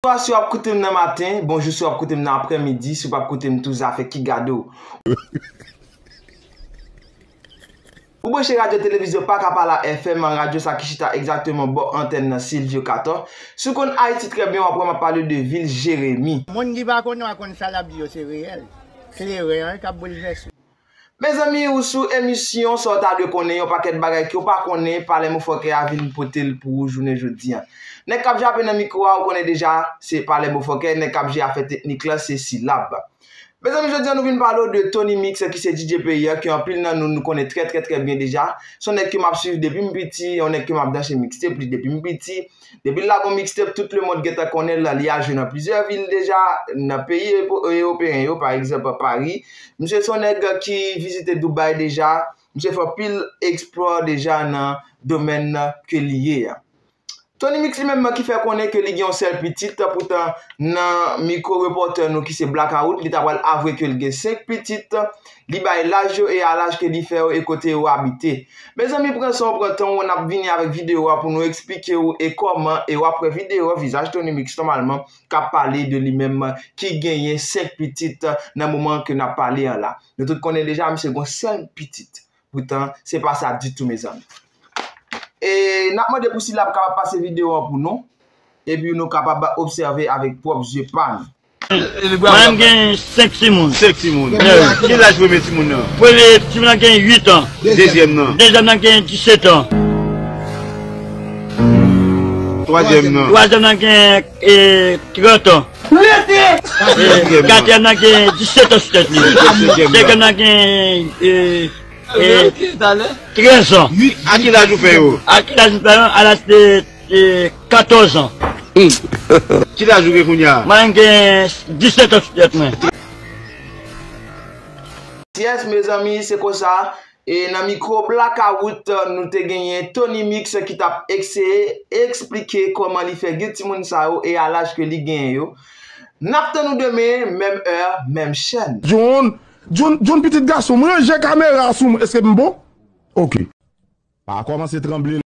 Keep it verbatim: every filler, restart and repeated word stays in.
Bonswa si w ap koute m nan maten, bonjou si w ap koute m nan aprèmidi, si w p ap koute m tou zafè ki gade w. Ou branche Radyo Televizyon Pakapala F M, radyo sa ki chita egzakteman bò antèn nan Silvyo Katò. Si w konn Ayiti trè byen, w ap wè m ap pale de vil Jeremi. Moun ki pa konnen, w a konn sa l ap di yo se reyèl. Kleren an k ap boulvèse w. Mezanmi, ou sou emisyon Sa w ta dwe konnen, yon pakèt bagay ke w pa konnen, Pale Mofòkè a vin pote l pou ou jounen jodi a. Nèg k ap jape nan mikwo a, ou konnen deja, se Pale Mofòkè, nèg k ap jere afè teknik la, se Silab. Mezanmi, jodi a nou vin pale w de Tony Mix ki se D J peyi a, ke anpil nan nou, nou konnen trè, trè, trè byen deja. Se yon nèg ke m ap swiv depi m piti, yon nèg ke m ap danse mixtape li depi m piti. Depi l lage yon mixtape, tout lemonn gentan konnen l, li al jwe nan plizyè vil deja, nan peyi epo-, ewopeyen yo, pa egzanp, Pari. Misye se yon nèg ki vizite Dubai deja, misye fè anpil eksplò deja nan domèn ke li ye a. Tony Mix li menm ki fè konnen ke li gen yon sèl pitit, poutan nan mikwo repòtè nou ki se Blackout, li ta pral avwe ke l gen senk pitit, li bay laj yo e a laj ke li fè yo e kote yo abite. Mezanmi, pran san w, pran tan w, n ap vini avèk videyo a pou nou eksplike w e kòman, e w ap wè videyo a, vizaj Tony Mix nòmalman k ap pale de li menm ki genyen senk pitit nan moman ke n ap pale an la. Nou tout konnen deja, misye gen yon sèl pitit. Poutan, se pa sa ditou, mezanmi. E n ap mande pou Silab kapab pase videyo an pou nou, epi nou kapab obsève avèk pwòp zye pa nou. Mwen menm gen senk timoun. Senk timoun. Ki laj premye timoun nan? Premye timoun nan gen uit an. Dezyèm nan? Dezyèm nan gen disèt an. Twazyèm nan? Twazyèm nan gen, e, trant an. E, katriyèm nan? Katriyèm nan gen disèt an sou tèt li. Senkyèm nan? Senkyèm nan gen, e, e, trèz an. A ki laj ou fè yo? A ki laj m fè yo? A laj de, e, katòz an. Ki laj ou gen kounye a? Mwen gen disèt an sou tèt mwen. Yes, mezanmi, se konsa. E nan mikwo Blackout, nou te genyen Tony Mix ki t ap eseye eksplike kòman li fè gen timoun sa yo e a laj ke li genyen yo. N ap tann ou demen, menm è, menm chèn. John, John, John pitit gason m, ranje kamera sou mwen, èske m bon? Ok. Pa kòmanse tranble.